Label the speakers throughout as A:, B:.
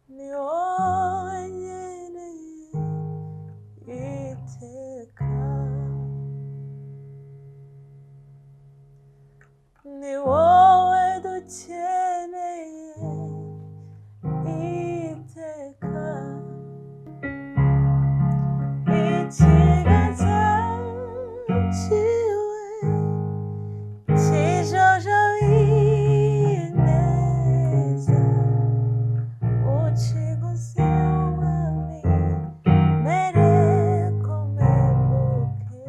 A: Ni wowe nkeneye iteka. Ni wowe dukeneye iteka. Ikiganza ciwe kijojoba ineza, ukiguzi w'umwami mere komembuke.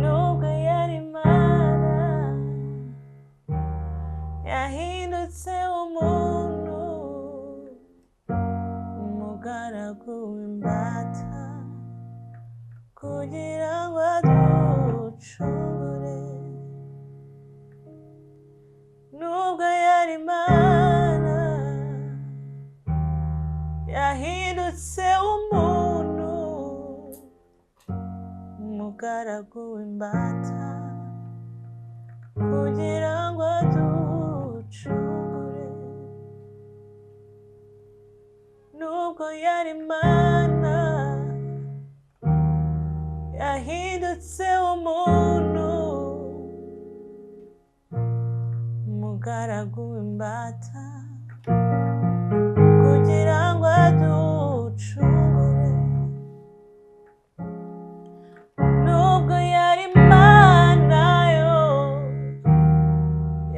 A: Nubwo yari Imana yahindutse umuntu, umugaragu w'imbata, kugira ngo aducungure. Nubwo yari Imana yahindutse umuntu, umugaragu w'imbata, kugira ngo aducungure. Nubwo yari Imana yahindutse umuntu, umugaragu w'imbata, kugira ngo aducungure. Nubwo yari Imana yo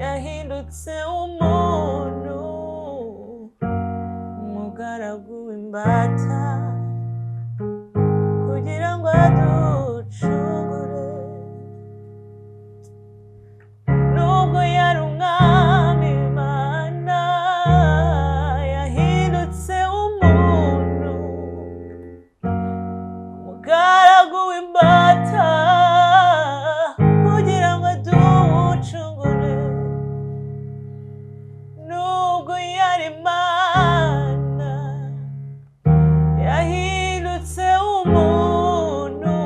A: yahindutse umuntu, umugaragu w'imbata, kugira ngo aducungure. Nubwo yari umwami Imana yahindutse umuntu, umugaragu w'imbata, kugira ngo aducungure. Nubwo yari Imana yahindutse umuntu,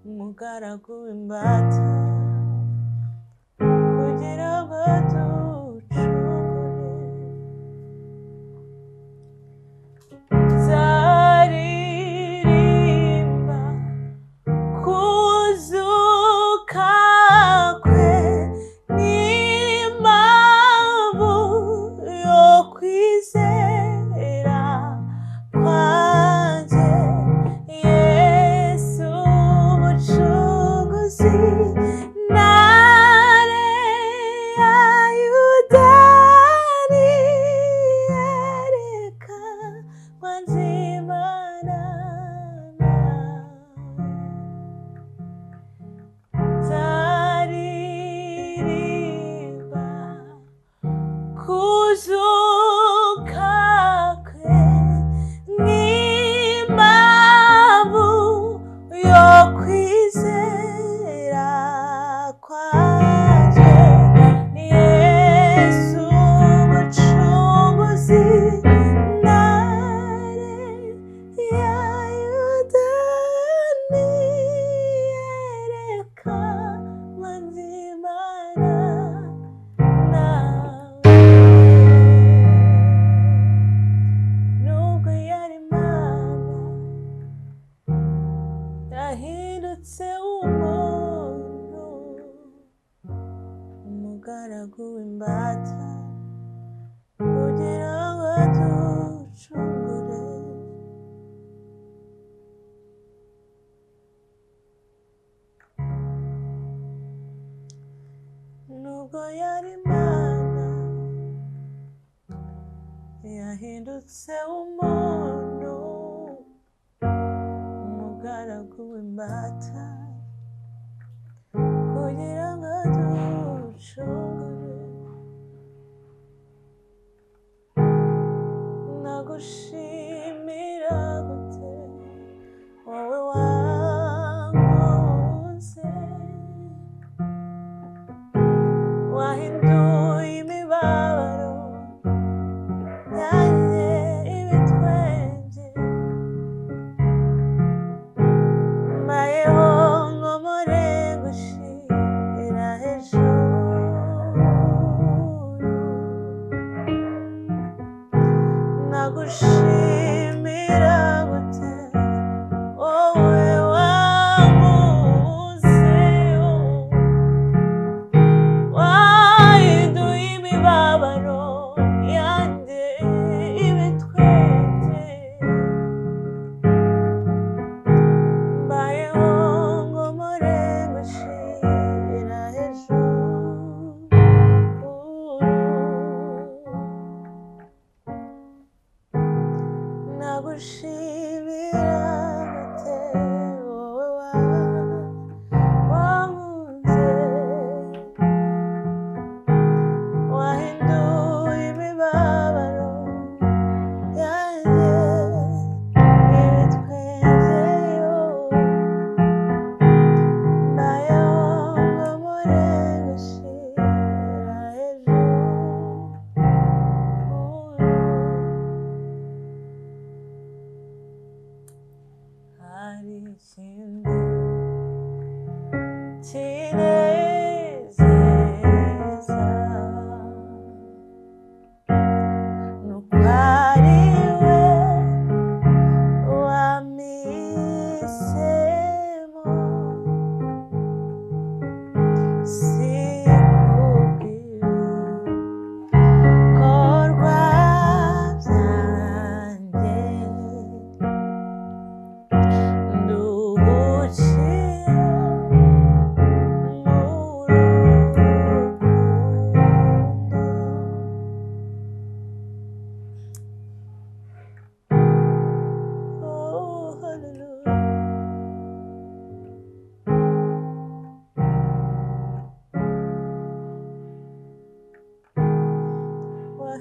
A: umugaragu w'imbata, kugira ngo aducungure. Nzaririmba kuzuka kwe, n'impamvu yo kwizera kwanjye. Yesu Umucunguzi, ntare ya Yuda, niyerekanwa nzimana nawe. Nzaririmba kuzuka kwe, n'impamvu yo kwizera kwanjye. Yesu Umucunguzi, ntare ya Yuda, niyerekanwa nzimana nawe. Nubwo yari Imana yahindutse umuntu, umugaragu w'imbata, kugira ngo aducungure. Nubwo yari Imana yahindutse umuntu, umugaragu w'imbata, kugira ngo aducungure. Nagushimira gute wowe wankunze, wahinduye imibabaro yanjye ibitwenge, mbayeho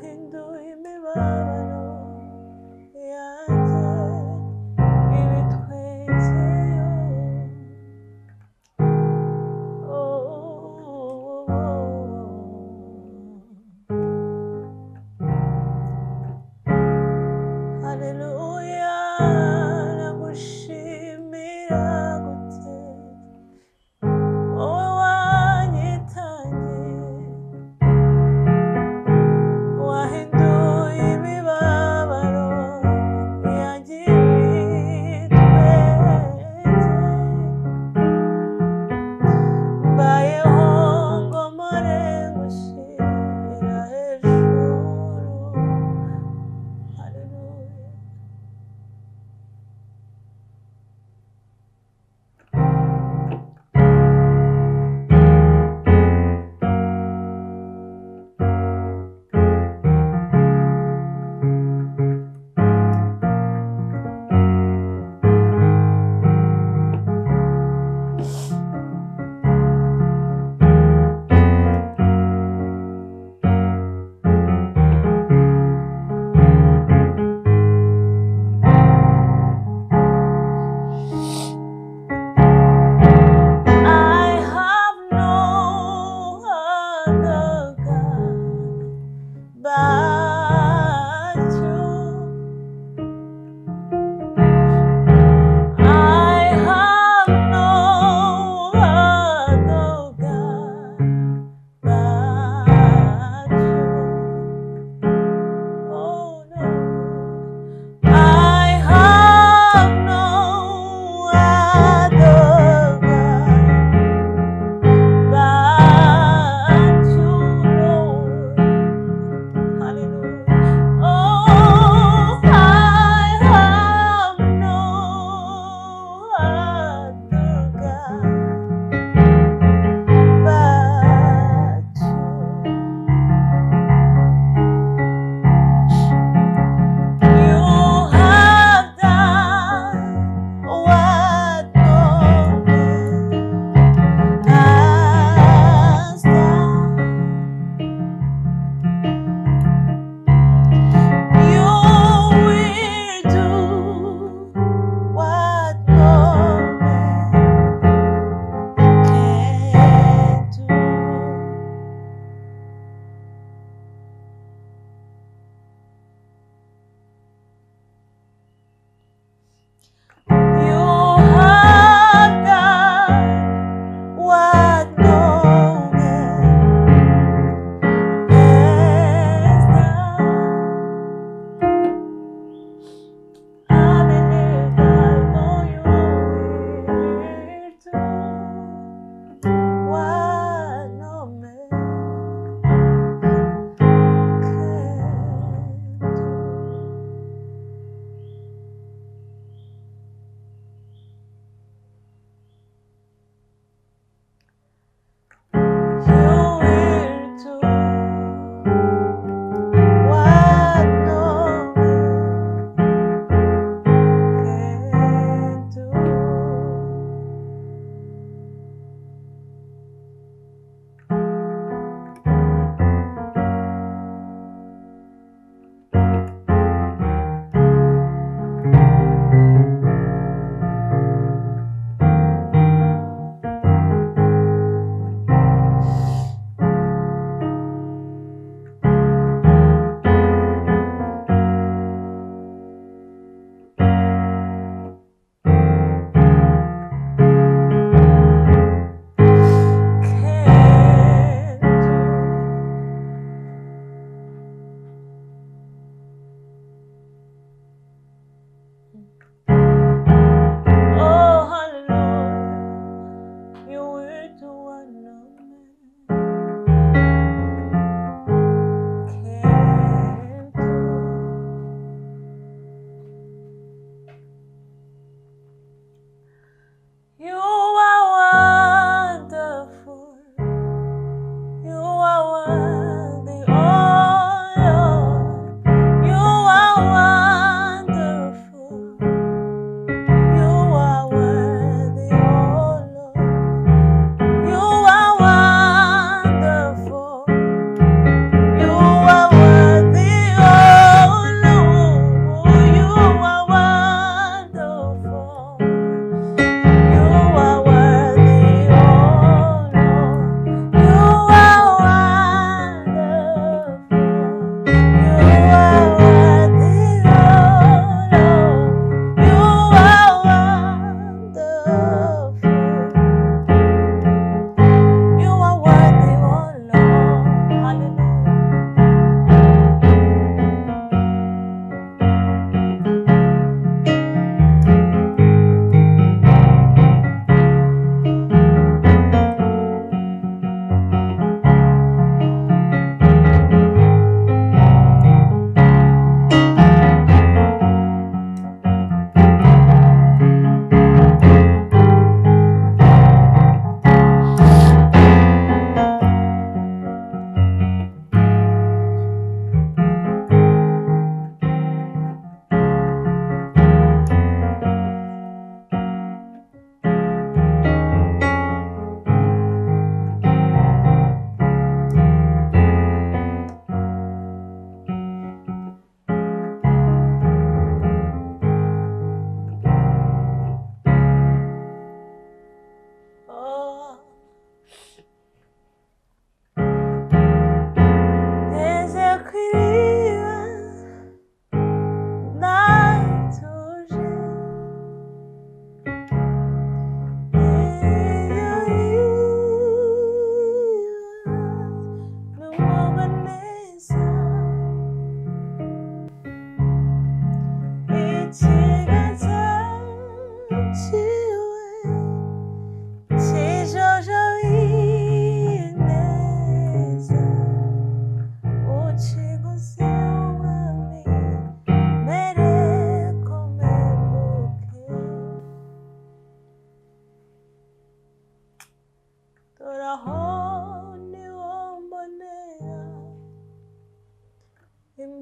A: Wahinduye imibabaro yanjye ibitwenge. Oh, haleluya, nagushimira gute wowe wanyitangiye, wahinduye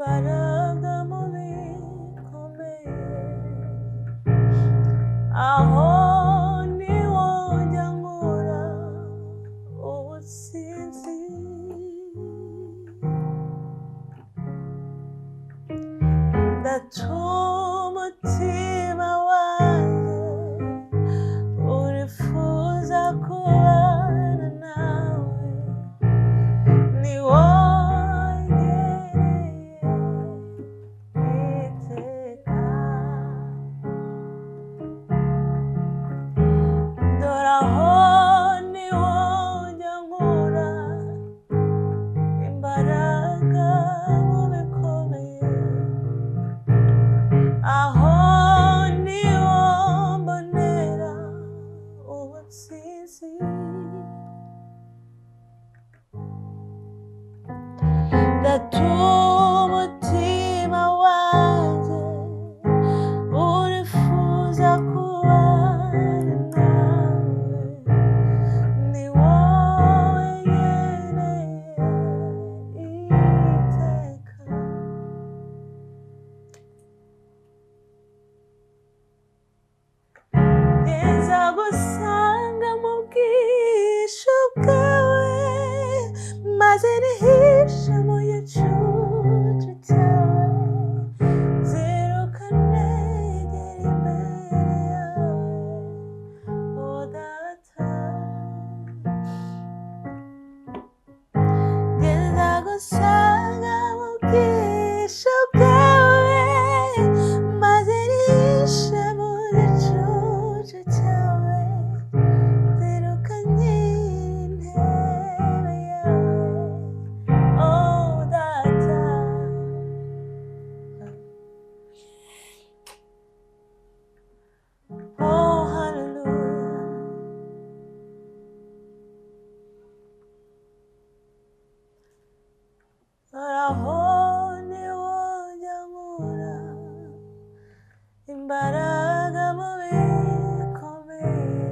A: Imbaraga mu bikomeye, aho niho njya nkura ubutsinzi. Ndatuma umutima wanjye urifuza kubana nawe, ni wowe nkeneye iteka. Dore aho niho njya nkura imbaraga mu bikomeye, aho niho mbonera ubutsinzi. Ndatuma umutima wanjye urifuza kubana nawe, ni wowe nkeneye iteka. Ngenza gusanga mu bwisho bwawe, maze nihishe mu gicucu cyawe, nziruka negera imbere yawe, o Data. Ngenza gusanga mu bwisho bwawe, maze nihishe mu gicucu cyawe, nziruka intebe yawe, oh Data. Oh hallelujah. Dore aho niho njya nkura imbaraga mu bikomeye,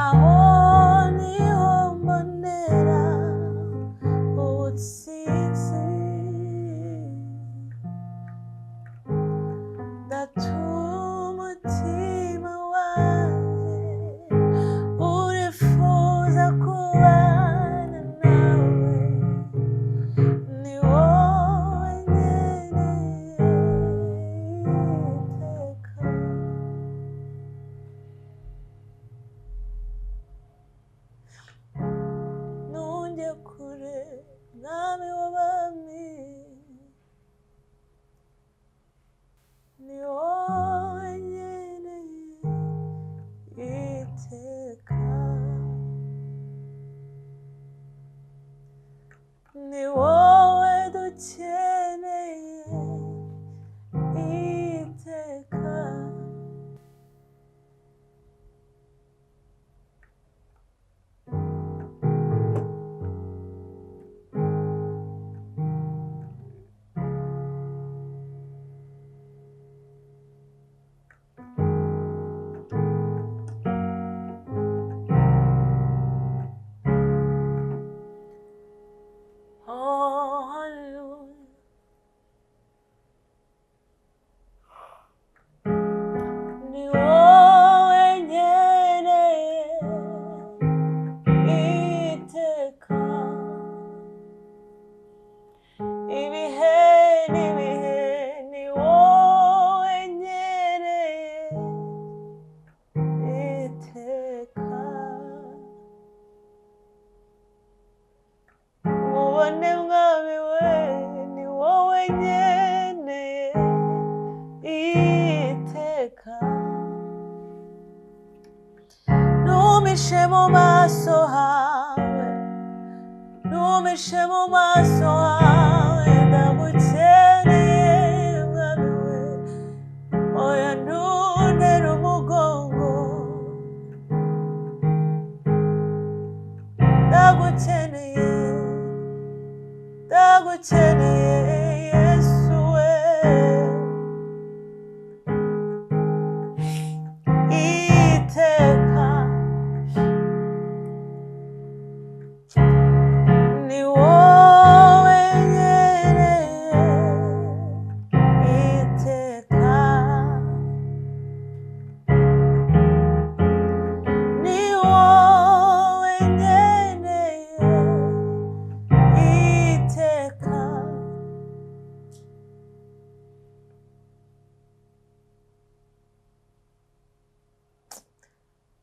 A: aho niho mbonera ubutsinzi. Ndatuma umutima wanjye urifuza kubana nawe, ni wowe nkeneye iteka. Ntunge kure mwami w'abami, ni wowe nkeneye iteka. Ni wowe dukeneye iteka. Oh, hallelujah. Ni wowe nkeneye iteka, ibihe n'ibihe, ni wowe nkeneye iteka. Mubone mwami we, ni wowe nkeneye iteka. Ntumishe mu maso hawe, ntumishe mu maso hawe, ndagukeneye mwami we, oya ntuntere umugongo, ndagukeneye, ndagukeneye Yesu we. Iteka ni wowe nkeneye.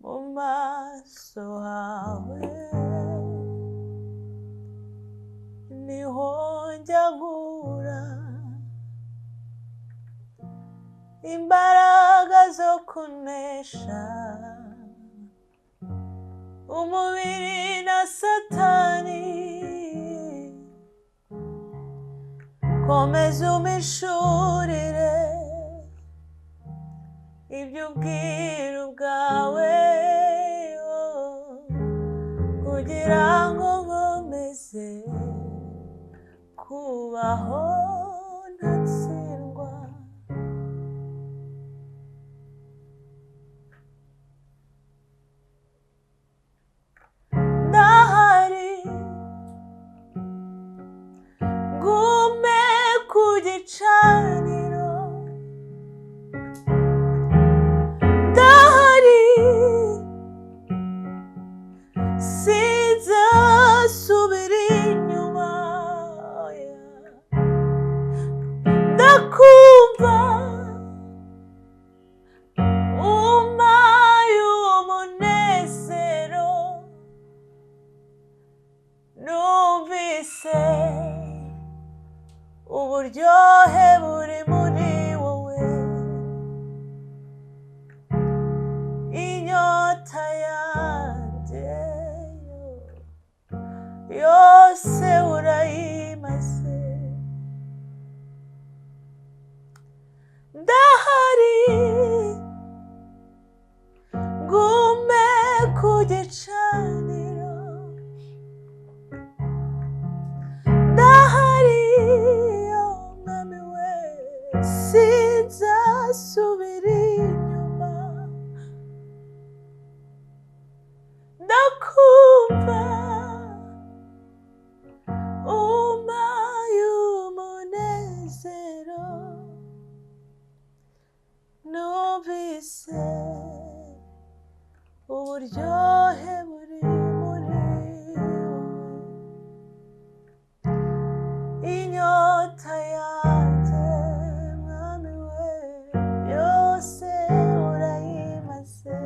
A: Mu maso hawe niho njya nkura imbaraga zo kunesha umubiri na Satani. Komeza umishurire iby'ubwiru bwawe, kugira ngo nkomeze kubaho ntatsindwa. Ndahari ngume ku gicaniro, ndahari sinzasubira inyuma, ndakumva umpaye umunezero, numvise uburyohe buri muri wowe, inyota yanjye yose urayimaze. Ndahari ngume ku gicaniro, ndahari Mwami we, sinzasubira inyuma, ndakumva umpaye umunezero, numvise uburyohe buri muri wowe, inyota yanjye Mwami we yose urayimaze.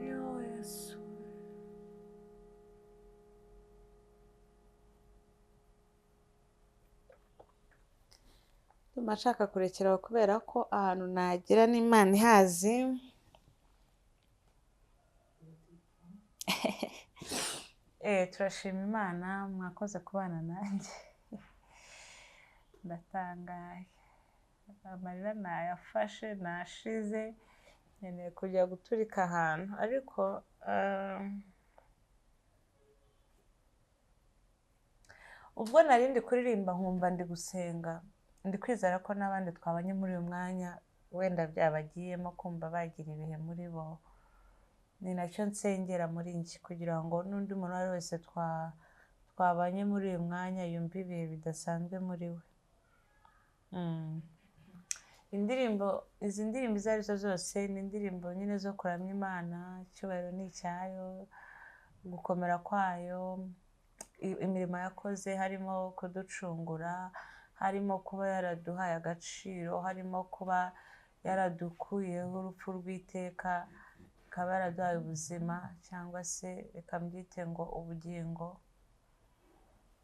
A: Yo Yesu. Ndumva nshaka kurekeraho kubera ko ahantu nagera n'Imana ihazi. Turashima Imana, mwakoze kubana nanjye. Ndatangaye, amarira nayafashe nashize, nkeneye kujya guturika ahantu, ariko ubwo nari ndi kuririmba nkumva ndi gusenga, ndi kwizera ko n'abandi twabanye muri uyu mwanya wenda byabagiyemo kumva bagira ibihe muri bo. Ni nacyo nsengera muri njye, kugira ngo n'undi muntu uwo ari we wese twabanye muri uyu mwanya yumve ibihe bidasanzwe muri we. Indirimbo, izi ndirimbo izo arizo zose ni indirimbo nyine zo kuramya Imana, icyubahiro ni icyayo, gukomera kwayo, imirimo yakoze harimo kuducungura, harimo kuba yaraduhaye agaciro, harimo kuba yaradukuyeho urupfu rw'iteka, ikaba yaraduhaye ubuzima, cyangwa se reka mbyite ngo ubugingo.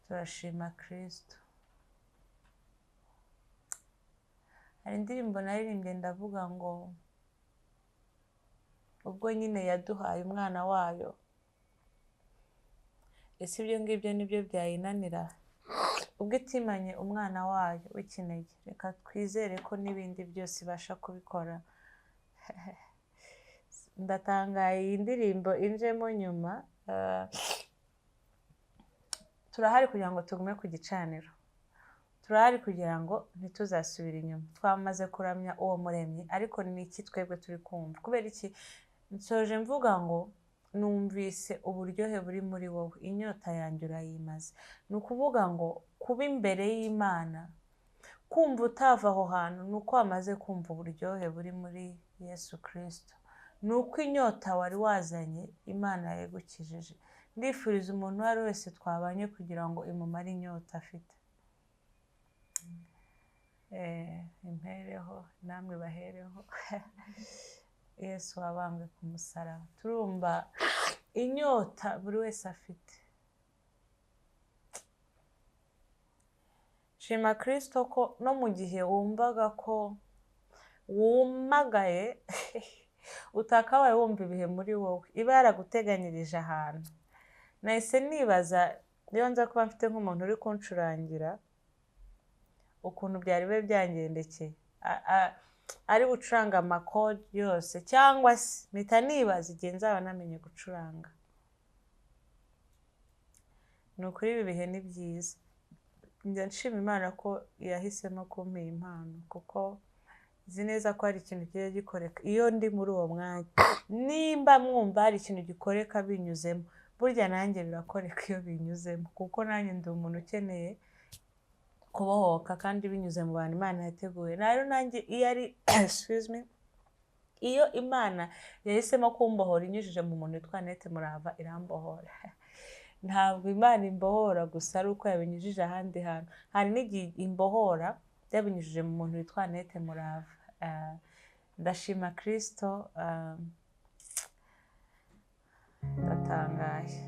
A: Turashima Kristo. Hari indirimbo naririmbye ndavuga ngo ubwo nyine yaduhaye umwana wayo, ese ibyo ngibyo nibyo byayinanira? Ubwo itimanye umwana wayo w'ikinege, reka twizere ko n'ibindi byose ibasha kubikora. Ndatangaye iyi ndirimbo injemo nyuma. Turahari kugira ngo tugume ku gicaniro, turahari kugira ngo ntituzasubire inyuma. Twamaze kuramya uwo muremyi, ariko ni iki twebwe turi kumva? Kubera iki nsoje mvuga ngo numvise uburyohe buri muri wowe, inyota yanjye urayimaze. Ni ukuvuga ngo kuba imbere y'Imana, kumva utava aho hantu, ni uko wamaze kumva uburyohe buri muri Yesu Kristo, ni uko inyota wari wazanye Imana yagukijije. Ndifuriza umuntu uwo ari wese twabanye kugira ngo imumare inyota afite. Impereho namwe bahereho. Yesu wabambwe ku musaraba. Turumva inyota buri wese afite. Shima Kristo ko no mu gihe wumvaga ko wumagaye utakabaye wumva ibihe muri wowe, iba yaraguteganyirije ahantu. Nahise nibaza niba nza kuba mfite nk'umuntu uri kuncurangira ukuntu byari bibe byangendekeye, ari bucuranga amakode yose, cyangwa se mpita nibaza igihe nzaba namenye gucuranga. Ni ukuri ibi bihe ni byiza. Njya nshima Imana ko yahisemo kumpa iyi mpano, kuko nzi neza ko hari ikintu kijya gikoreka iyo ndi muri uwo mwanya. Nimba mwumva hari ikintu gikoreka binyuzemo, burya nanjye birakoreka iyo binyuzemo, kuko nanjye ndi umuntu ukeneye kubohoka kandi binyuze mu bantu Imana yateguye. Rero nanjye iyo ari excuse me, iyo Imana yahisemo kumbohora inyujije mu muntu witwa Annette Murava, irambohora. Ntabwo Imana imbohora gusa ari uko yabinyujije ahandi hantu, hari n'igihe imbohora yabinyujije mu muntu witwa Annette Murava. Ndashima Kristo, ndatangaye.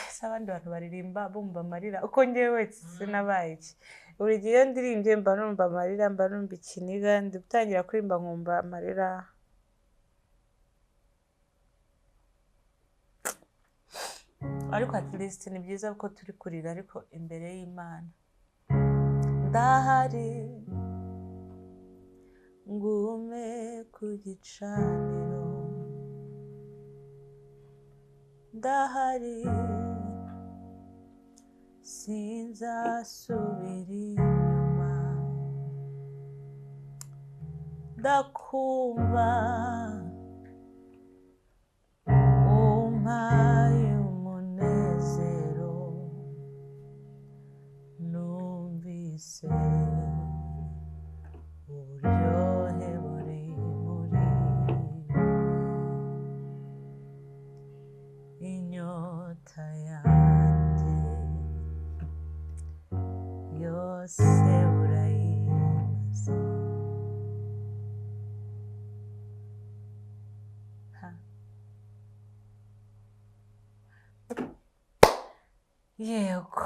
A: Se abandi bantu baririmba bumva amarira, uko njyewe sinabaye iki. Buri gihe iyo ndirimbye mba numva amarira, mba numva ikiniga, ndi gutangira kuririmba nkumva amarira. Ariko at least ni byiza ko turi kurira ariko imbere y'Imana. Ndahari ngume ku gicaniro, ndahari sinzasubira inyuma, ndakumva umpaye umunezero, numvise uburyohe buri muri inyota yanjye yose urayimaze. Yego,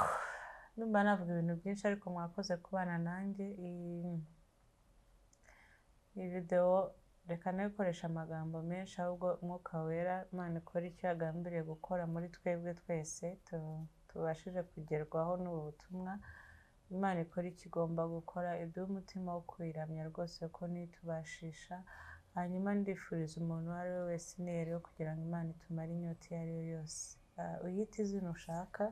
A: ndumva navuga ibintu byinshi ariko mwakoze kubana nanjye. Iyi video reka ne gukoresha amagambo menshi, ahubwo Umwuka Wera Imana ikora icyo yagambiriye gukora muri twebwe twese tubashije kugerwaho n'ubu butumwa. Imana ikora icyo igomba gukora, iduhe umutima wo kuyiramya rwose ko nitubashisha. Hanyuma ndifuriza umuntu uwo ari we wese intero yo kugira ngo Imana itumare inyota iyo ari yo yose. Uyite izina ushaka,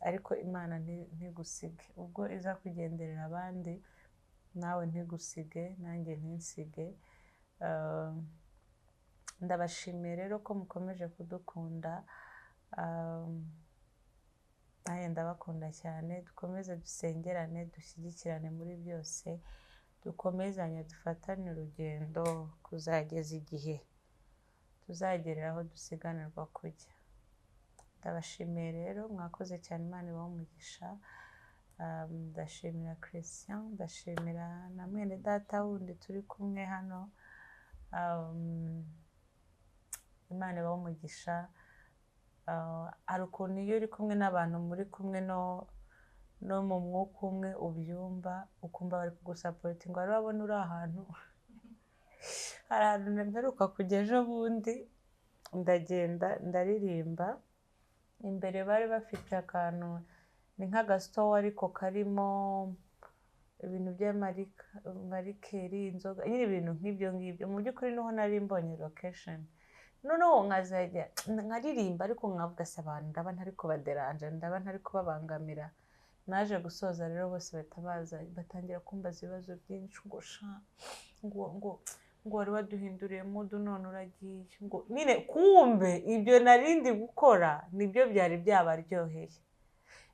A: ariko Imana ntigusige. Ubwo iza kugenderera abandi, nawe ntigusige, nanjye ntinsige. Ndabashimiye rero ko mukomeje kudukunda. Nanjye ndabakunda cyane. Dukomeze dusengerane, dushyigikirane muri byose, dukomezanye, dufatane urugendo kuzageza igihe tuzagerera aho dusiganirwa kujya. Ndabashimiye rero, mwakoze cyane, Imana ibahe umugisha. Ndashimira Christian, ndashimira na mwene data wundi turi kumwe hano. Imana ibahe umugisha. Hari ukuntu iyo uri kumwe n'abantu muri kumwe no mu mwuka umwe ubyumva, ukumva bari kugusapotinga, wari wabona uri ahantu. Hari ahantu mperuka kujya ejo bundi, ndagenda ndaririmba, imbere bari bafite akantu ni nk'agasitowa ariko karimo ibintu by'amarikeri, inzoga, nyine ibintu nk'ibyo ngibyo. Mu by'ukuri niho nari mbonye location. Noneho nkazajya nkaririmba ariko nkavuga se abantu ndaba ntari kubaderanja, ndaba ntari kubabangamira. Naje gusoza rero bose bahita baza batangira kumbaza ibibazo byinshi, ngo sha, ngo ngo ngo wari waduhinduriye mudu none uragiye, ngo nyine kumbe ibyo narindi gukora nibyo byari byabaryoheye.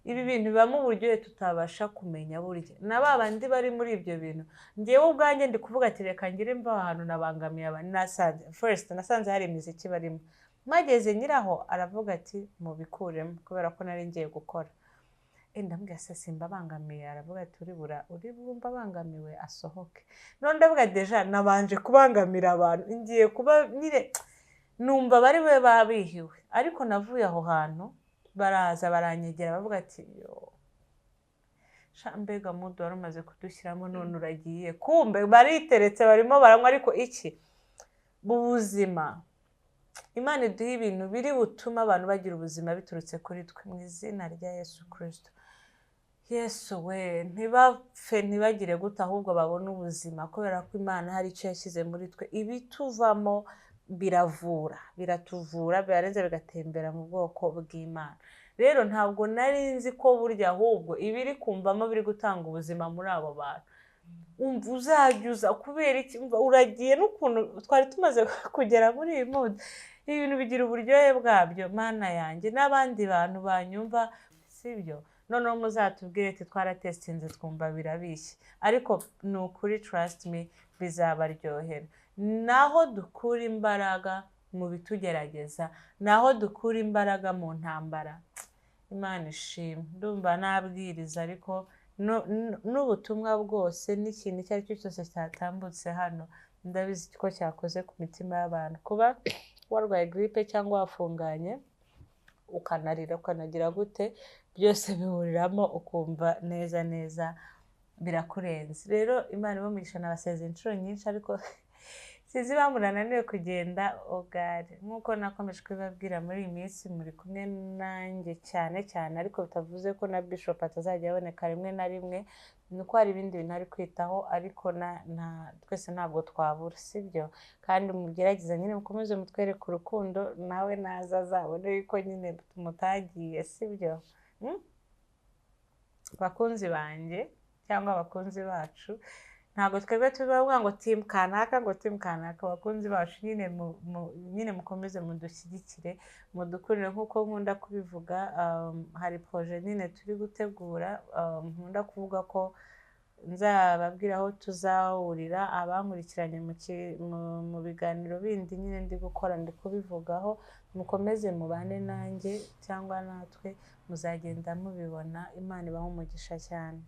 A: Ibi bintu bibamo uburyohe tutabasha kumenya burya. Na ba bandi bari muri ibyo bintu, njyewe ubwanjye ndi kuvuga ati reka ngire mva ahantu nabangamiye abantu. Nasanze first nasanze hari imiziki barimo, mpageze nyiraho aravuga ati mubikuremo kubera ko nari ngiye gukora. Ndamubwira se simbabangamiye? Aravuga ati uribura uri bwumva abangamiwe asohoke. None ndavuga déjà nabanje kubangamira abantu, ngiye kuba nyine numva bari bube babihiwe. Ariko navuye aho hantu baraza baranyegera, bavuga ati yo sha, mbega mood wari umaze kudushyiramo, none uragiye. Kumbe bariteretse, barimo baranywa. Ariko iki mu buzima, Imana iduha ibintu biri butume abantu bagira ubuzima biturutse kuri twe, mu izina rya Yesu Kirisito. Yesu we, ntibapfe, ntibagire gute, ahubwo babone ubuzima, kubera ko Imana hari icyo yashyize muri twe. Ibituvamo biravura, biratuvura, birarenze, bigatembera mu bwoko bw'Imana. Rero ntabwo nari nzi ko burya ahubwo ibiri kumvamo biri gutanga ubuzima muri abo bantu. Umva uzajya uza kubera iki? Umva uragiye, n'ukuntu twari tumaze kugera muri iyi mood. Ibi bintu bigira uburyohe bwabyo, Mana yanjye. N'abandi bantu banyumva, sibyo? Noneho muzatubwire ati twaratesitinze twumva birabishye. Ariko ni ukuri, trust me, bizabaryohera. Naho dukura imbaraga mu bitugerageza, naho dukura imbaraga mu ntambara. Imana ishimwe. Ndumva nabwiriza, ariko n'ubutumwa bwose n'ikintu icyo ari cyo cyose cyatambutse hano, ndabizi ko cyakoze ku mitima y'abantu. Kuba warwaye giripe cyangwa wafunganye, ukanarira, ukanagira gute, byose bihuriramo, ukumva neza neza birakurenze. Rero Imana ibamugisha. Nabasezeye inshuro nyinshi, ariko sinzi impamvu nananiwe kugenda ogare. Nk'uko nakomeje kubibabwira muri iyi minsi, muri kumwe nanjye cyane cyane, ariko bitavuze ko na Bishop atazajya aboneka rimwe na rimwe. Ni uko hari ibindi bintu ari kwitaho, ariko na twese ntabwo twabura, sibyo? Kandi mugerageze nyine, mukomeze mutwereke urukundo, nawe naza azabone yuko nyine mutagiye, sibyo? Bakunzi banjye cyangwa abakunzi bacu, ntabwo twebwe tubavuga ngo team kanaka, ngo team kanaka. Abakunzi bacu nyine, nyine mukomeze mudushyigikire, mudukurire. Nk'uko nkunda kubivuga, hari projet nyine turi gutegura. Nkunda kuvuga ko nzababwira aho tuzahurira. Abankurikiranye mu biganiro bindi nyine ndi gukora, ndi kubivugaho. Mukomeze mubane nanjye cyangwa natwe, muzagenda mubibona. Imana ibahe umugisha cyane.